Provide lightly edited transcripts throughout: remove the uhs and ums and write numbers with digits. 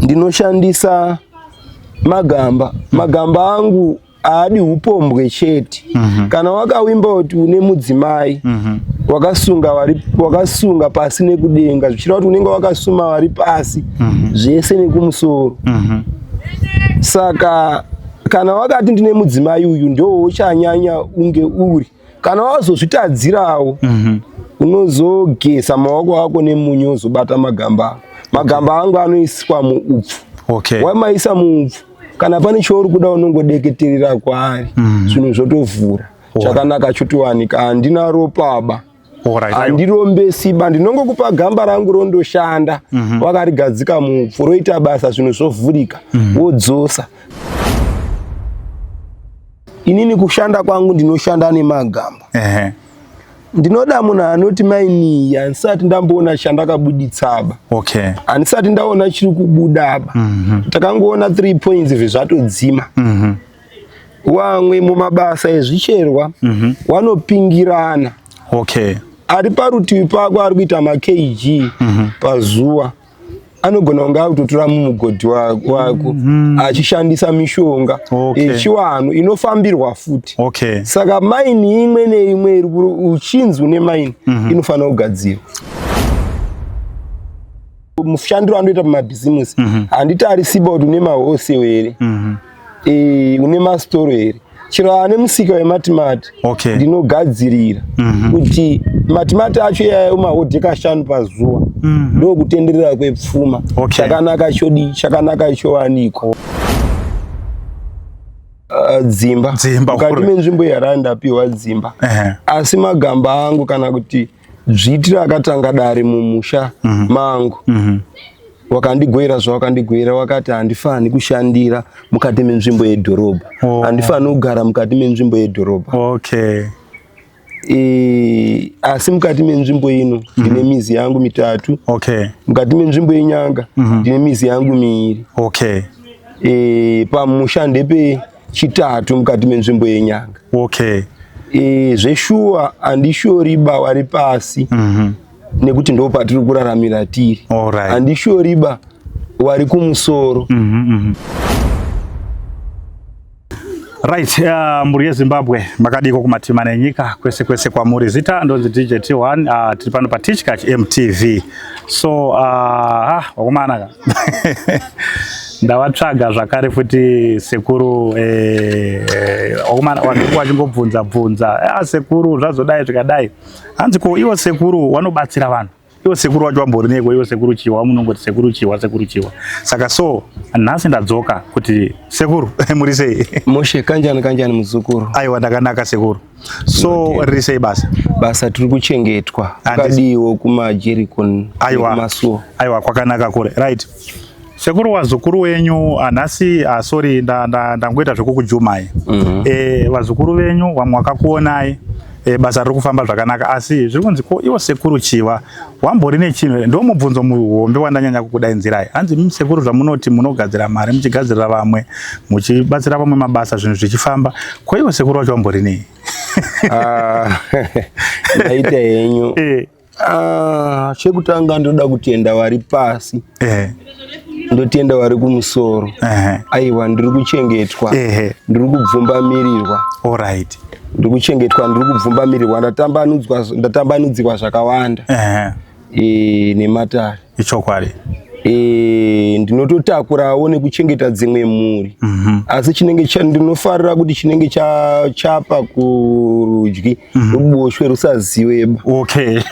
Ndinoshandisa magamba. Magamba angu haadi upombwe chete. Kana wakawimba kuti une mudzimai wakasunga wari wakasunga pasi nekudenga, zvichireva kuti unenge wakasuma wari pasi zvese nekumusoro. Saka kana wakati ndine mudzimai uyu, ndo uchanyanya unge uri. Kana wazozvitadzirawo, unozogeza maoko ako nemunyu, wozobata magamba ako. Magamba angu anoiswa muupfu. Wamaisa muupfu, kana pane chauri kuda unongodeketerera kwaari, zvinhu zvotovhura, chakanaka chotowanika. Handina ropaba. Handirombesiba, ndinongokupa gamba rangu rondoshanda. Wakarigadzika muupfu, roita basa, zvinhu zvovhurika, wodzosa. Inini kushanda kwangu ndinoshanda nemagamba. Ndinoda munhu anoti mainiyi handisati ndamboona chandakabuditsaba. Handisati ndaona chiri kubudaba. Takangoona 3 points zvezvatodzima. Wamwe mumabasa ezvicherwa wanopingirana. Ari parutivi pako ari kuita makg pazuva, anogona kunge akutotora mumugodhi wako achishandisa mishonga yechiwanhu inofambirwa futi. Saka maini imwe neimwe iri uchinzi une maini inofanira kugadzirwa. Mushandiro andoita pamabhizimusi, handitarisiba kuti une mahoseo here, une masitoro here, chero ane musika wematimati, ndinogadzirira kuti matimati acho iyayo mahodhi kashanu pazuva, ndokutenderera kwepfuma. Chakanaka chodi, chakanaka chowanikwa. Dzimba Dzimba, mukati kure. menzvimbo yeHarare ndapiwa dzimba. Asi magamba angu, kana kuti dzviti rakatanga dare mumusha mangu, wakandigoera zvawakandigoera, wakati handifani kushandira mukati menzvimbo yedhorobha. Handifani kugara mukati menzvimbo yedhorobha. Asi mukati menzvimbo ino ndine mizi yangu mitatu. Mukati menzvimbo yeNyanga ndine mizi yangu miiri. Pamusha ndepe chitatu mukati menzvimbo yeNyanga. Zveshuwa handishoriba wari pasi, nekuti ndo patiri kuraramira tiri. Handishoriba wari kumusoro. Right, mhuri yeZimbabwe, makadiko kumatima nenyika kwese kwese kwamuri? Zita ndonzi DJ T1. Tiri pano paTichkach MTV. So wakomana ka, ndavatsvaga zvakare futi sekuru. Wakomana vanhu vachingobvunza bvunza, "Ah, sekuru zvazodai zvikadai." Hanzi, "Ko iwo sekuru wanobatsira vanhu, iwo sekuru wacho wambori neko? Iwo sekuru Chiwa, munongoti sekuru Chiwa, sekuru Chiwa." Saka so nhasi ndadzoka kuti sekuru, muri sei? Moshe, kanjani kanjani muzukuru? Aiwa, ndakanaka sekuru. So riri sei basa? Basa tiri kuchengetwa. Kwakadiwo kumaJericho? Aiwa. Masuo. Aiwa, kwakanaka kure. Right sekuru, wazukuru wenyu nhasi, sorry, ndangoita zvekukujumai. Vazukuru venyu vamwe vakakuonai, basa riri kufamba zvakanaka, asi zviri kunzi, "Ko iwo sekuru Chiva wambori nechinhu here?" Ndo mubvunzo muhombe wandanyanya kukudainzirai. Hanzi, "Imi sekuru, zvamunoti munogadzira mari, muchigadzirira vamwe, muchibatsira vamwe mabasa, zvinhu zvichifamba, ko iwo sekuru wacho wambori nei?" Ah, maita henyu. Ah, chekutanga ndoda kutenda vari pasi, ndotenda vari kumusoro. Aiwa, ndiri kuchengetwa, ndiri kubvumbamirirwa. Ndiri kuchengetwa, ndiri kubvumbamirirwa, ndatambanudzwa, ndatambanudzirwa zvakawanda nematare. Ichokwadi. Ndinototakurawo nekuchengeta dzimwe mhuri, asi chinenge ndinofarira kuti chinenge chapa kurudyi, ruboshwe rusaziweba.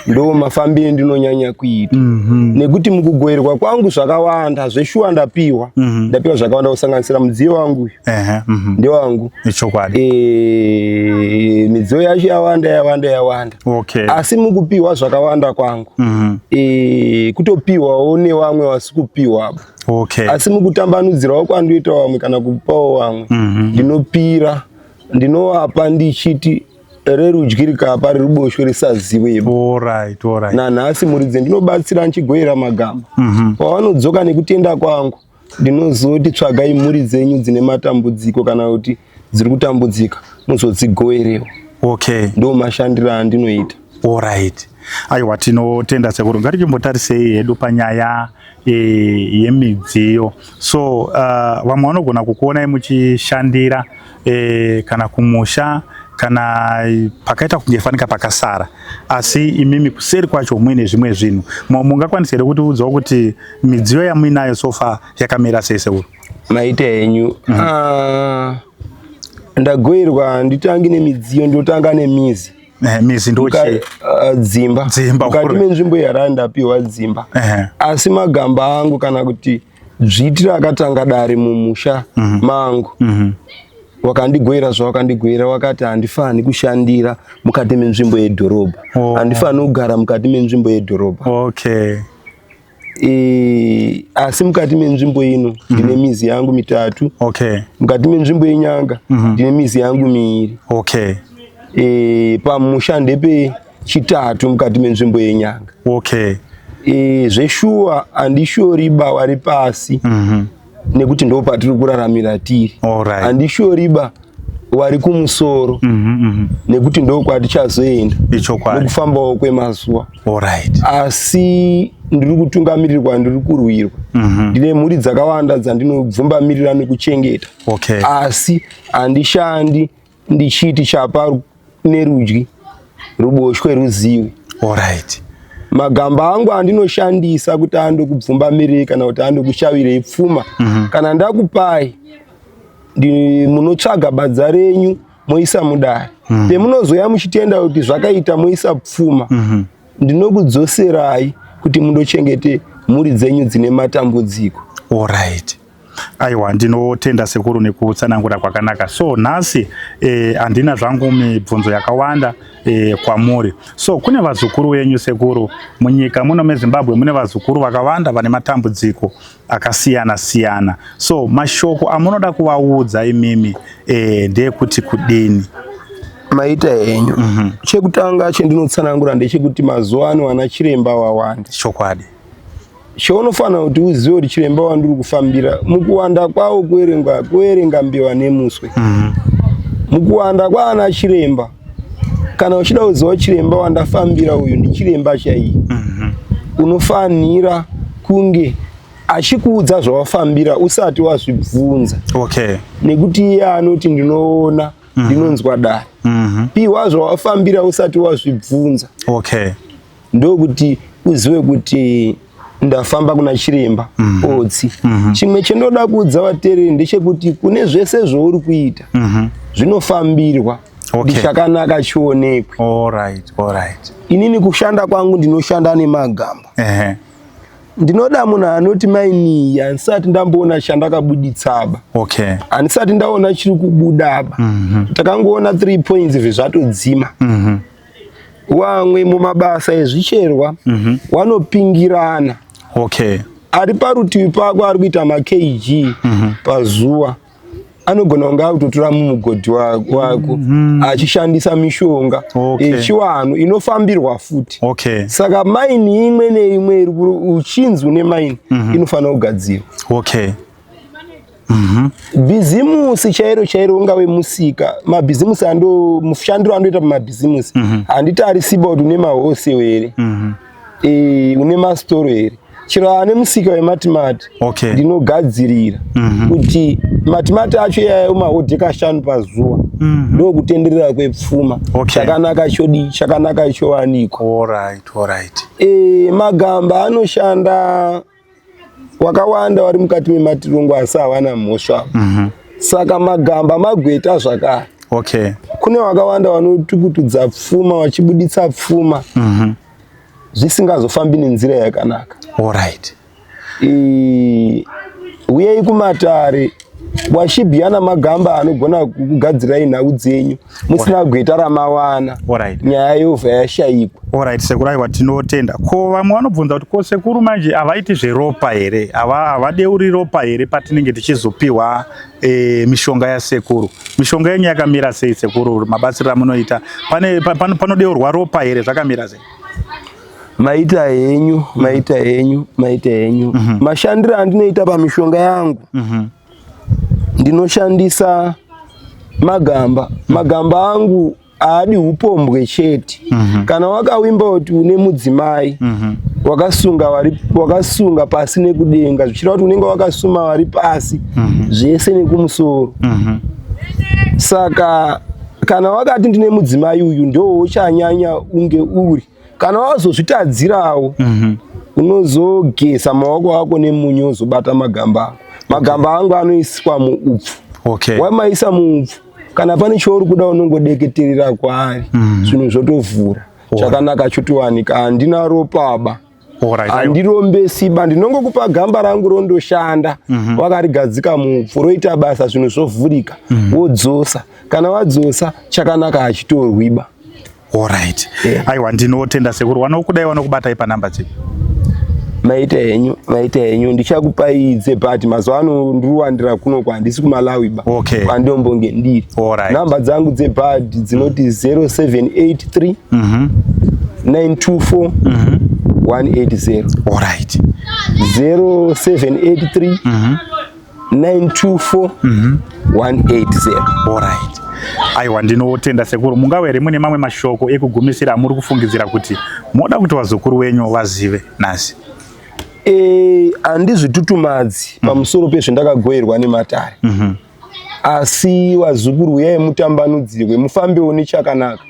Ndo mafambiro ndinonyanya kuita, nekuti mukugoverwa kwangu zvakawanda zveshuwa ndapiwa. Ndapiwa zvakawanda, kusanganisira mudziyo wangu uyu. Ndewangu. Ichokwadi. Midziyo yacho yawanda, yawanda, yawanda. Asi mukupiwa zvakawanda kwangu, kutopiwawo nevamwe vasi kupiwa. Asi mukutambanudzirawo kwandoita vamwe kana kupawo vamwe, ndinopira, ndinovapa ndichiti rerudyi rikapa reruboshwe risaziweba. Alright, alright. Nanhasi muridzi ndinobatsira ndichigoyera magamba. Pavanodzoka nekutenda kwangu, ndinozoti tsvagai mhuri dzenyu dzine matambudziko kana kuti dziri kutambudzika, muzodzigowerewo. Ndo mashandiro andinoita. Alright. Aiwa, tinotenda sekuru. Ngatichimbotarisei hedu panyaya. Yemidziyo. So vamwe vanogona kukuonai muchishandira kana kumusha kana pakaita kunge fanika pakasara, asi imimi kuseri kwacho muine zvimwe zvinhu. Mungakwanisa here kutiudzawo kuti midziyo yamuinayo so far yakamira sei, sekuru? Maita henyu. Ah, ndagoerwa handitangi nemidziyo, ndotanga nemizi. Mizi ndochii? Dzimba. Dzimba, mukati menzvimbo yeHarare ndapiwa dzimba. Asi magamba angu, kana kuti dzviti rakatanga dare mumusha mangu, wakandigoera zvawakandigoera, wakati handifani kushandira mukati menzvimbo yedhorobha. Handifani kugara mukati menzvimbo yedhorobha. Asi mukati menzvimbo ino ndine mizi yangu mitatu. Mukati menzvimbo yeNyanga ndine mizi yangu miiri. Pamusha ndepe chitatu mukati menzvimbo yeNyanga. Zveshuwa handishoriba wari pasi nekuti ndo patiri kuraramira tiri. Handishoriba wari kumusoro nekuti ndo kwatichazoenda nekufambawo kwemazuva. Asi ndiri kutungamirirwa, ndiri kurwirwa. Ndine mhuri dzakawanda dzandinobvumbamirira nekuchengeta. Asi handishandi ndichiti chapa nerudyi, ruboshwe ruzive. Magamba angu andinoshandisa kuti andokubvumbamirei kana kuti andokushavirei pfuma, kana ndakupai, munotsvaga badza renyu moisa mudare. Pemunozoya muchitenda kuti zvakaita, moisa pfuma, ndinokudzoserai kuti mundochengete mhuri dzenyu dzine matambudziko. Alright. Aiwa, ndinotenda sekuru nekutsanangura kwakanaka. So nhasi handina zvangu mibvunzo yakawanda kwamuri. So kune vazukuru venyu, sekuru, munyika muno meZimbabwe mune vazukuru vakawanda vane matambudziko akasiyana siyana. So mashoko amunoda kuvaudza imimi ndeyekuti kudini? Maita henyu. Chekutanga chendinotsanangura ndechekuti mazuva ano ana chiremba wawanda. Chaunofanira kuti uzive kuti chiremba wandiri kufambira, mukuwanda kwawo kuverenga mbiwa nemuswe. Mukuwanda kwaana chiremba, kana uchida kuziva chiremba wandafambira uyu ndichiremba chaiye, unofanira kunge achikuudza zvawafambira usati wazvibvunza. Nekuti iye anoti ndinoona, ndinonzwa dare. Piwa zvawafambira usati wazvibvunza. Ndokuti uzive kuti ndafamba kuna chiremba otsi. Chimwe chendoda kuudza vateereri ndechekuti kune zvese zvauri kuita zvinofambirwa kuti chakanaka chionekwe. Inini kushanda kwangu ndinoshanda nemagamba. Ndinoda munhu anoti maini, handisati ndamboona chandakabuditsaba. Handisati ndaona chiri kubudaba. Takangoona 3 points zvezvatodzima. Wamwe mumabasa ezvicherwa wanopingirana. Ari parutivi pako ari kuita makg pazuva, anogona kunge akutotora mumugodhi wako achishandisa mishonga yechiwanhu inofambirwa futi. Saka maini imwe neimwe iri uchinzi une maini inofanira kugadzirwa. Bhizimusi chairo chairo, ungave musika, mabhizimusi ando mushandiro andoita pamabhizimusi, handitarisiba kuti une mahoseo here, une masitoro here. Chero ane musika wematimati, ndinogadzirira kuti matimati acho iyayo mahodhi kashanu pazuva, ndokutenderera kwepfuma. Chakanaka chodii, chakanaka chowanikwa. Magamba anoshanda wakawanda vari mukati mematirongo, asi havana mhosva. Saka magamba magweta zvakare. Kune vakawanda vanotukutudza pfuma, vachibuditsa pfuma zvisingazofambi nenzira yakanaka. Uyai kumatare, washibhiya namagamba anogona kukugadzirai nhau dzenyu musina gweta ramawana. Nyaya yovha yashayikwa. Alright, sekuru, aiwa, tinotenda. Ko vamwe vanobvunza kuti ko sekuru manje havaiti zveropa here? Havadeuri ropa here patinenge tichizopiwa mishonga yasekuru? Mishonga yenyu yakamira sei, sekuru? Mabatsiro amunoita, pane panodeurwa ropa here? Zvakamira sei? Maita henyu, maita henyu, maita henyu. Mashandiro andinoita pamishonga yangu, ndinoshandisa magamba. Magamba angu haadi upombwe chete. Kana wakawimba kuti une mudzimai Wakasunga vari wakasunga pasi nekudenga zvichireva kuti unenge wakasuma vari pasi zvese nekumusoro. Saka kana wakati ndine mudzimai uyu ndo uchanyanya unge uri kana wazozvitadzirawo unozogeza maoko ako nemunyu wozobata magamba ako. Magamba angu anoiswa muupfu. Wamaisa muupfu, kana pane chauri kuda unongodeketerera kwaari, zvinhu zvotovhura, chakanaka chotowanika. Handina ropaba, handirombesiba, ndinongokupa gamba rangu rondoshanda. Wakarigadzika muupfu, roita basa, zvinhu zvovhurika. Wodzosa, kana wadzosa chakanaka hachitorwiba. Alright. Aiwa, ndinotenda sekuru. Vanokudai vanokubatai panhamba dzipi? Maita henyu, maita henyu. Ndichakupai dzebhati. Mazuva ano ndiriwandira kunoko, handisi kuMalawi ba kwandombonge ndiri. Namba dzangu dzebhadhi dzinoti 0783 924 180. 0783 924 180. Alright. Aiwa, ndinotenda sekuru. Mungave here mune mamwe mashoko ekugumisira amuri kufungidzira kuti moda kuti vazukuru wenyu vazive nhasi? Handizvitutumadzi pamusoro pezvendakagoerwa nematare, asi vazukuru, uyai mutambanudzirwe, mufambewo nechakanaka.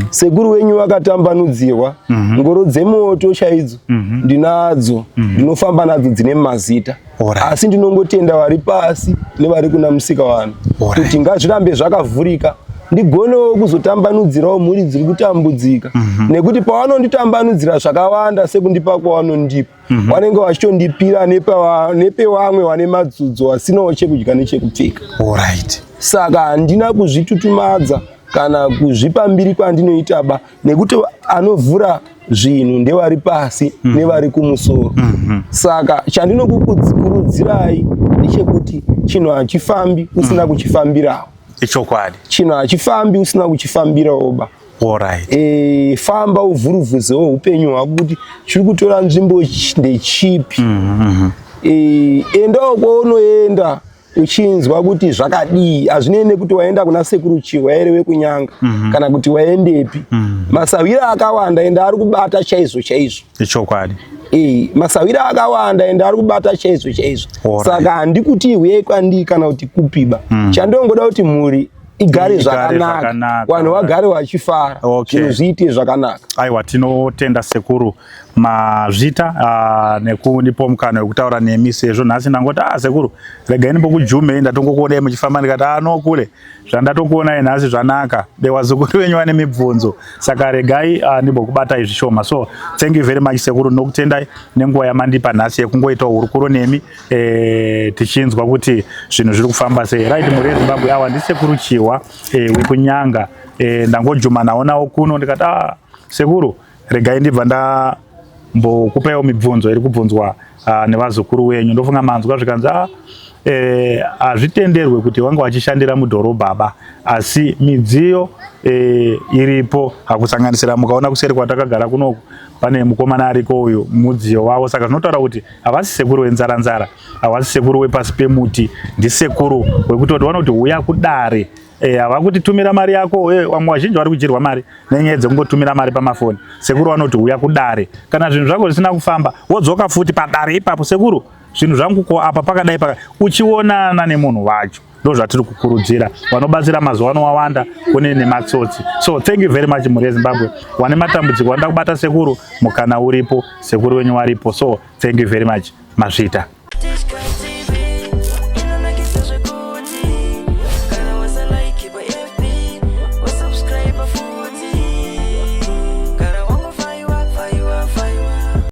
Sekuru wenyu vakatambanudzirwa. Ngoro dzemoto chaidzo ndinadzo, ndinofamba nadzo, dzine mazita. Asi ndinongotenda vari pasi nevari kuna musika vanhu kuti ngazvirambe zvakavhurika, ndigonewo kuzotambanudzirawo mhuri dziri kutambudzika, nekuti pavanonditambanudzira zvakawanda sekundipa kwavanondipa, vanenge vachitondipira nepewamwe vane madzudzo vasinawo chekudya nechekupfeka. Saka handina kuzvitutumadza kana kuzvipa mbiri kwandinoita ba, nekuti anovhura zvinhu ndevari pasi nevari kumusoro. Saka chandinokukurudzirai ndechekuti chinhu hachifambi usina kuchifambirawo. Ichokwadi. Chinhu hachifambi usina kuchifambirawo ba. Famba uvhuruvhuzewo upenyu hwako kuti chiri kutora nzvimbo ndechipi. Endawo kwaunoenda uchinzwa kuti zvakadii. Hazvinei nekuti waenda kuna sekuru Chihwa here wekunyanga kana kuti waendepi. Masawira akawanda ende ari kubata chaizvo chaizvo. Ichokwadi. Masawira akawanda ende ari kubata chaizvo chaizvo. Saka handikuti huyai kwandiri kana kuti kupiba. Chandongoda kuti mhuri igare Igare zvakanaka, zvakanaka. Vanhu vagare vachifara, zvinhu zviite zvakanaka. Aiwa, tinotenda sekuru, mazvita nekundipa mukana wekutaura nemi, sezvo nhasi ndangoti, ah, sekuru, regai ndimbokujumei. Ndatongokuonai muchifamba, ndikati, ah, no kule, zvandatokuonai nhasi zvanaka. Vazukuru venyu vane mibvunzo, saka regai ndimbokubatai zvishoma. So thank you very much sekuru, ndinokutendai nenguva yamandipa nhasi yekungoitawo hurukuro nemi, tichinzwa kuti zvinhu zviri kufamba sei. Right, mhuri yeZimbabwe, awa ndisekuru Chihwa wekuNyanga. Ndangojuma naonawo kuno, ndikati, ah, sekuru, regai ndibva ndambokupaiwo mibvunzo iri kubvunzwa nevazukuru wenyu. Ndofunga manzwa zvikanzi, ah, hazvitenderwe kuti vange vachishandira mudhorobha ba, asi midziyo iripo, hakusanganisira mukaona kuseri kwatakagara kunoku pane mukomana ariko uyu, mudziyo wavo. Saka zvinotaura kuti havasi sekuru wenzara nzara, havasi sekuru wepasi pemuti, ndisekuru wekutoti vanoti huya kudare. Havakuti tumira mari yako. Vamwe vazhinji vari kudyirwa mari nenyaya dzekungotumira mari pamafoni. Sekuru vanoti huya kudare, kana zvinhu zvako zvisina kufamba wodzoka futi padare ipapo, sekuru, zvinhu zvangu ko apa pakadai paka, uchionana nemunhu wacho. Ndo zvatiri kukurudzira. Vanobatsira mazuva ano wawanda, kune nematsotsi. So thank you very much, mhuri yeZimbabwe. Wane matambudziko vanoda kubata sekuru, mukana uripo, sekuru wenyu waripo. So thank you very much, mazvita. This girl.